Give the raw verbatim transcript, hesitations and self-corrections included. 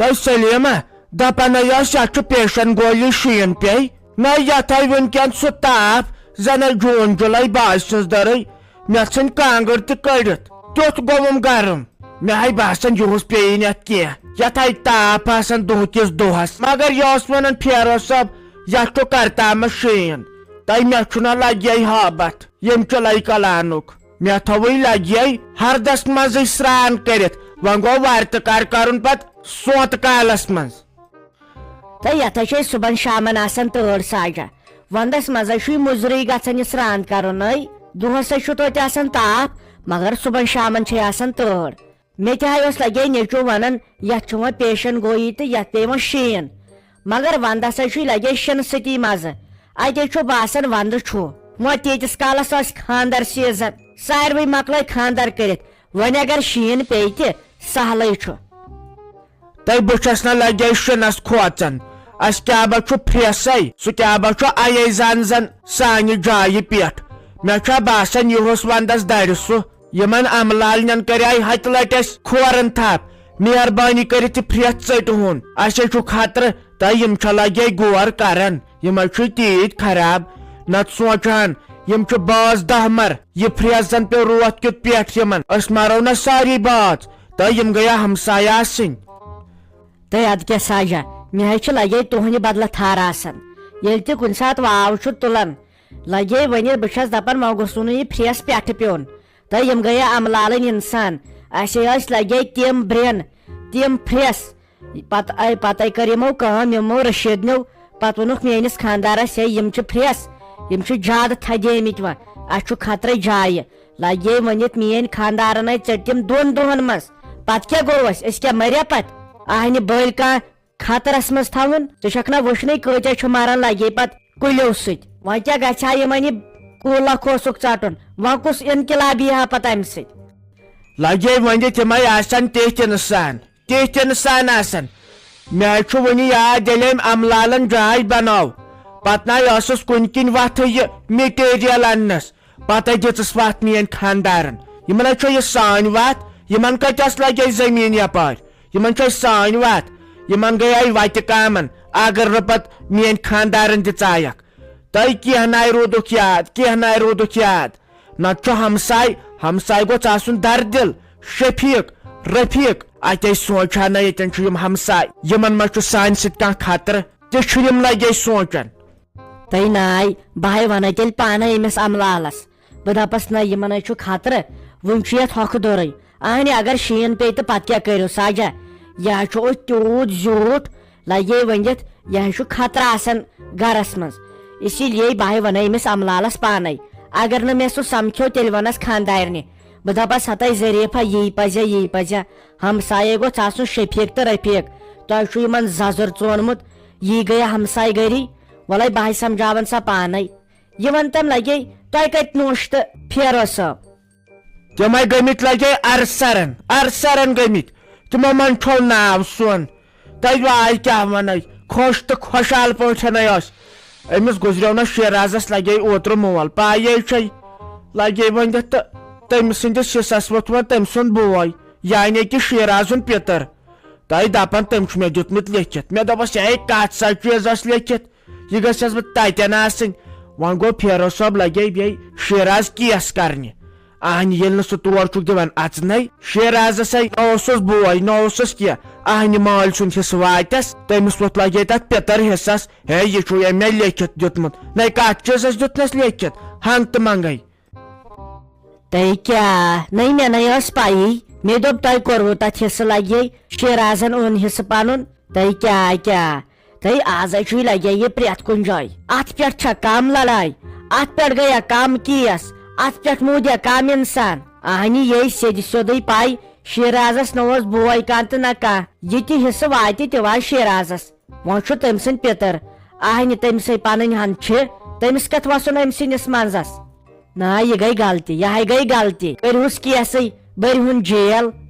ہے سلیمہ، دپان ہے ٲس یتھ چھُ پیشن گویی، شیٖن پیٚیہِ۔ نہ، یتھ ہے وُنکیٚن سُہ تاپھ، زن ہے جوٗن جُلے باسہِ سٕنٛز دٔرٕے۔ مےٚ ژھٕنۍ کانٛگٕر تہِ کٔڑِتھ، تیُتھ گوٚوُم گرم۔ مےٚ ہے باسان یُہُس پیٚیہِ نہٕ یتھ کینٛہہ، یتھ ہے تاپھ آسان دۄہ کِس دۄہس۔ مگر یہِ اوس ونان پھیرو صٲب، یتھ چھُ کرتامس شیٖن، تہٕ مےٚ چھُنہ لگے ہابتھ ییٚمہِ چُلے کلانُک۔ مےٚ تھوٚوٕے لگے ہردس منٛزٕے سرٛان کٔرِتھ، وۄنۍ گوٚو وارِ تہٕ کر کرُن پتہٕ سونتہٕ کالس منٛز۔ تہٕ یتھ ہے چھِ أسۍ صُبحن شامن آسان تۭر ساجا۔ ونٛدس منٛز ہے چھُے مُضرٕے گژھان یہِ سرٛان کرُن۔ أے دۄہس ہے چھُ توتہِ آسان تاپھ، مگر صُبحن شامن چھے آسان تۭر۔ مےٚ تہِ ہے اوس لگے نیٚچو ونان، یتھ چھُ وۄنۍ پیشن گویی تہٕ یتھ پیٚیہِ وۄنۍ شیٖن۔ مگر ونٛدس ہے چھُے لگے شِنہٕ سۭتی مزٕ۔ اتے چھُ باسان ونٛدٕ چھُ۔ وۄنۍ تیٖتِس کالس آسہِ خانٛدر سیٖزن۔ ساروٕے مۄکلٲے خانٛدر کٔرِتھ۔ وۄنۍ اگر شیٖن پیٚیہِ تہِ، سہلٕے چھُ۔ تہٕ بہٕ چھَس نہ لگے شِنَس کھوژان۔ اَسہِ کیٛاہ با چھُ پھرٛیسَے، سُہ کیٛاہ با چھُ اَیے زَن زَن سانہِ جایہِ پٮ۪ٹھ۔ مےٚ چھا باسان، یِہُس وَندَس دَرِ سُہ۔ یِمَن اَمہٕ لالنٮ۪ن کَریٛاے ہَتہِ لَٹہِ اَسہِ کھورَن تھپھ۔ مہربٲنی کٔرِتھ یہِ پھرٛیس ژٔٹۍ ہُن۔ اَسے چھُ خطرٕ، تہٕ یِم چھا لگے گور کران۔ یِمے چھِ تیٖتۍ خراب۔ نتہٕ سونچہٕ ہن، یِم چھِ باز دہمر۔ یہِ پھرٛیس زن پیوٚو روتھ کیُتھ پٮ۪ٹھ یِمن۔ أسۍ مرو نہ ساری باز، تہٕ یِم گٔیا ہمسایہِ آسٕنۍ۔ تہٕ ادٕ کیٛاہ ساجا، مےٚ حظ چھِ لگے تُہنٛدِ بدلہٕ تھر آسان۔ ییٚلہِ تہِ کُنہِ ساتہٕ واو چھُ تُلان، لگے ؤنِتھ، بہٕ چھَس دپان، وۄنۍ گوٚژھ نہٕ یہِ پھرٛیس پٮ۪ٹھٕ پیوٚن۔ تہٕ یِم گٔے امہٕ لالٕنۍ انسان۔ اسے ٲسۍ لگے تِم برٛٮ۪ن، تِم پھرٛٮ۪س۔ پتہٕ آے، پتہٕ آے کٔر یِمو کٲم، یِمو رشیدنیو۔ پتہٕ ووٚنُکھ میٲنِس خانٛدارس، ہے، یِم چھِ پھرٛٮ۪س، یِم چھِ زیادٕ تھدیمٕتۍ وۄنۍ، اسہِ چھُ خطرے جایہِ۔ لگے ؤنِتھ، میٲنۍ خانٛدارن آے ژٔٹۍ تِم دۄن دۄہن منٛز۔ پتہٕ کیٛاہ گوٚو اسہِ؟ أسۍ کیٛاہ مریا پتہٕ؟ اہنہِ بٔلۍ کانٛہہ خطرس منٛز تھاوُن۔ ژٕ چھکھ نہ وٕچھنٕے، کۭتیاہ چھُ مران لگے پتہٕ کُلیو سۭتۍ۔ وۄنۍ کیٛاہ گژھِ ہا یِمن یہِ کُل اکھ اوسُکھ ژٹُن؟ وۄنۍ کُس انقلاب یی ہا پتہٕ امہِ سۭتۍ؟ لگے ؤنِتھ، یِمے آسن تِتھۍ انسان، تِتھۍ انسان آسن۔ مےٚ چھُ وُنہِ یاد، ییٚلہِ أمۍ امہٕ لالن جاے بنٲو، پتہٕ ناے ٲسٕس کُنہِ کِنۍ وتھٕ یہِ مٹیریل اننس۔ پتہٕ دِژٕس وَتھ میٛٲنۍ خانٛدارن۔ یِمن ہے چھو یہِ سٲنۍ وَتھ، یِمن کتہِ ٲس لگے زٔمیٖن یپٲرۍ؟ یِمن چھو سٲنۍ وَتھ، یِمن گٔیے وَتہِ کامن، اگر نہٕ پتہٕ میٛٲنۍ خانٛدارن تہِ ژایکھ۔ تۄہہِ کینٛہہ ناے روٗدُکھ یاد، کینٛہہ ناے روٗدُکھ یاد۔ نتہٕ چھُ ہمساے، ہمساے گوٚژھ آسُن دردِل، شفیق، رفیق۔ اتے سونچ ہا نہ، ییٚتٮ۪ن چھُ یِم ہمساے، یِمن ما چھُ سانہِ سۭتۍ کانٛہہ خطرٕ؟ تہِ چھُ یِم لگے سونچان۔ تہٕ ناے، بہٕ ہے وَنَے تیٚلہِ پانَے أمِس اَمہٕ لالَس۔ بہٕ دَپَس، نہ، یِمَن ہے چھُ خطرٕ، وٕنہِ چھُ یَتھ ہۄکھٕ دوٚرُے۔ اہنہِ، اگر شیٖن پیٚیہِ تہٕ پَتہٕ کیٛاہ کٔرِو ساجا؟ یہِ ہا چھُ أتھۍ تیوٗت زیوٗٹھ، لَگہِ ہے ؤنِتھ، یہِ ہا چھُ خطرٕ آسان گَرَس منٛز۔ اسی لیے بہٕ ہے وَنَے أمِس اَمہٕ لالَس پانَے۔ اگر نہٕ مےٚ سُہ سَمکھیو، تیٚلہِ وَنَس خانٛدارنہِ۔ بہٕ دَپَس، ہَتَے ظریٖفہ، یی پَزِ، یی پَزِ۔ ہمسایے گوٚژھ آسُن شفیق تہٕ رفیق۔ تۄہہِ چھُ یِمَن زَزُر ژونمُت، یی گٔیہ ہمسایہِ گٔری۔ وَلَے بہٕ ہے سمجھاوَن سا پانَے۔ یہِ وَن تَم لَگے، تۄہہِ کَتہِ نوٚش تہٕ پھیرو صٲب؟ تِمَے گٔمٕتۍ لَگے ارسرن، ارسرن گٔمٕتۍ۔ تِمو منٛز چھو ناو سون۔ تۄہہِ واے کیٛاہ وَنَے، خۄش تہٕ خۄشحال پٲٹھٮ۪نَے ٲسۍ۔ أمِس گُزریو نہ شیرازَس، لَگے اوترٕ مول، پایے چھے۔ لَگے ؤنِتھ تہٕ تٔمۍ سٕنٛدِس حِصَس ووٚتھ وۄنۍ تٔمۍ سُنٛد بوے، یعنی کہِ شیرازُن پِتٕر۔ تۄہہِ دَپان تٔمۍ چھُ مےٚ دیُتمُت لیکھِتھ۔ مےٚ دوٚپُس، ہے، کَتھ سا چیٖزَس لیکھِتھ؟ یہِ گژھٮ۪س بہٕ تَتٮ۪ن آسٕنۍ۔ وۄنۍ گوٚو پھیرو صٲب لَگے بیٚیہِ شیراز کیس کَرنہِ۔ اہنہِ ییٚلہِ نہٕ سُہ تور چھُکھ دِوان اَژنَے۔ شیرازَس ہے نہ اوسُس بوے، نہ اوسُس کینٛہہ۔ اہنہِ مٲلۍ سُنٛد حِصہٕ واتٮ۪س، تٔمِس ووٚتھ لَگے تَتھ پِتٕر حِصَس۔ ہے، یہِ چھُ أمۍ مےٚ لیکھِتھ دیُتمُت۔ نَے کَتھ چیٖزَس دیُتنَس لیکھِتھ؟ ہنٛگ تہٕ منٛگَے۔ تۄہہِ کیٛاہ؟ نَے مےٚ نَے ٲس پَیی۔ مےٚ دوٚپ، تۄہہِ کوٚروٕ تَتھ حِصہٕ لَگے؟ شیرازَن اوٚن حِصہٕ پَنُن۔ تۄہہِ کیٛاہ، کیٛاہ؟ تۄہہِ آزَے چھُے لَگے یہِ پرٛٮ۪تھ کُنہِ جایہِ۔ اَتھ پٮ۪ٹھ چھا کَم لڑاے؟ اَتھ پٮ۪ٹھ گٔیا کَم کیس؟ اَتھ پٮ۪ٹھ موٗدیا کَم اِنسان؟ اَہنہِ یے سیٚدِ سیوٚدُے پَے، شیرازَس نہ اوس بوے کانٛہہ تہٕ نہ کانٛہہ۔ یہِ تہِ حِصہٕ واتہِ تہِ واتہِ شیرازَس۔ وۄنۍ چھُ تٔمۍ سٕنٛدۍ پِتٕر۔ اَہنہِ تٔمۍ سٕے پَنٕنۍ ہَن چھِ، تٔمِس کَتھ وَسُن أمۍ سٕنٛدِس منٛزَس؟ نہ، یہِ گٔے غلطی، یہِ ہے گٔے غلطی۔ کٔرۍہُس کیسٕے، بٔرۍہُن جیل۔